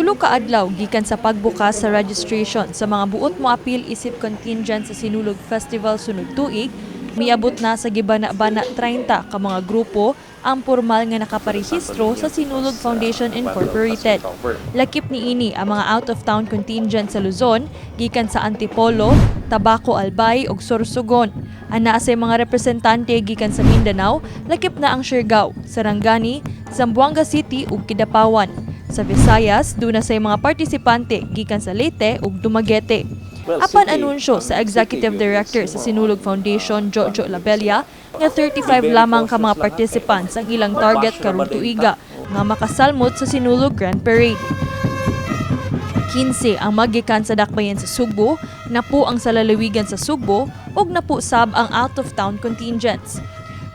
3 ka adlaw gikan sa pagbukas sa registration sa mga buot moapil isip contingent sa Sinulog Festival sunod tuig, miabot na sa gibana-bana 30 ka mga grupo ang pormal nga nakaparehistro sa Sinulog Foundation Incorporated. Lakip niini ang mga out-of-town contingent sa Luzon gikan sa Antipolo, Tabaco, Albay ug Sorsogon. Anaa say mga representante gikan sa Mindanao, lakip na ang Siargao, Sarangani, Zamboanga City ug Kidapawan. Sa Visayas, duna say mga partisipante gikan sa Leyte ug Dumaguete. Well, Apan city, anunsyo sa ang Executive city yun Director is sa more Sinulog on, Foundation, Jojo Labella, nga 35 Very lamang ka cautious mga lang, ha, participants ang ilang target Mabash na karong ba din tuiga nga makasalmot sa Sinulog Grand Parade. 15 ang magikan sa dakbayan sa Sugbo, napo ang sa lalawigan sa Sugbo, ug napo sab ang out-of-town contingents.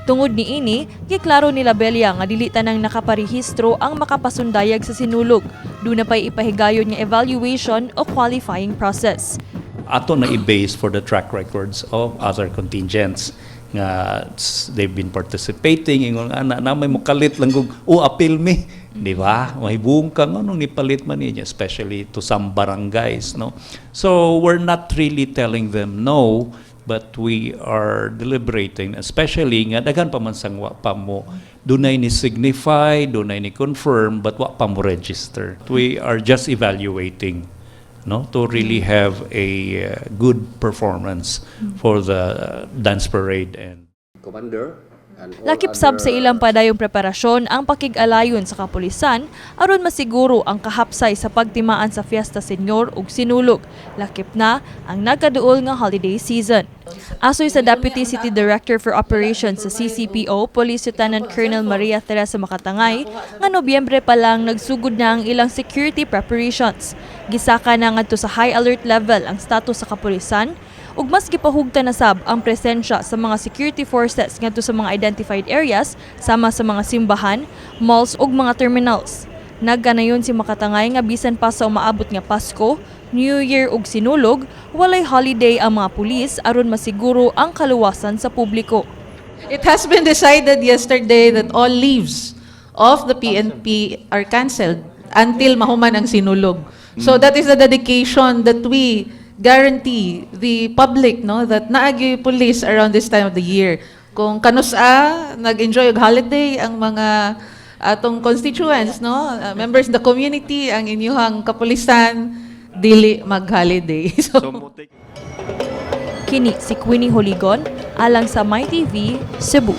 Tungod niini, giklaro ni Labella nga dili tanang nakaparehistro ang makapasundayag sa Sinulog. Duna pa'y ipahigayon nga evaluation o qualifying process. Ato na i-base for the track records of other contingents nga they've been participating. Ingon ana na may mukalit lang kung o apil mi, di ba? Mahibong ka nganong nipalit man niya, especially to some barangays, no? So we're not really telling them no, but we are deliberating, especially nga daghan pa man sang wa pa mo dunay ni signify, dunay ni confirm, but wa pa mo register. We are just evaluating, no, to really have a good performance for the dance parade and Commander and all Lakip sab sa other ilang padayong preparasyon ang pakig-alayon sa kapulisan aron masiguro ang kahapsay sa pagtimaan sa Fiesta Senior ug Sinulog. Lakip na ang nagkaduol nga holiday season. Asoy sa Deputy City Director for Operations sa CCPO, Police Lieutenant Colonel Maria Teresa Makatangay, nga Nobyembre pa lang nagsugod na ang ilang security preparations. Gisaka na ngadto sa high alert level ang status sa kapulisan ug mas gipahugtan na sab ang presensya sa mga security forces ngadto sa mga identified areas sama sa mga simbahan, malls ug mga terminals. Nagganayon si Makatangay nga bisan pa sa umaabot nga Pasko, New Year ug Sinulog, walay holiday ang mga pulis aron masiguro ang kaluwasan sa publiko. It has been decided yesterday that all leaves of the PNP are cancelled until mahuman ang Sinulog. So that is the dedication that we guarantee the public, no, that naa gyuy police around this time of the year. Kung kanus-a nag-enjoy og holiday ang mga atong constituents, no, members of the community, ang inyuhang kapulisan dili mag-holiday. So, Kini si Queenie Holigon alang sa MyTV Cebu.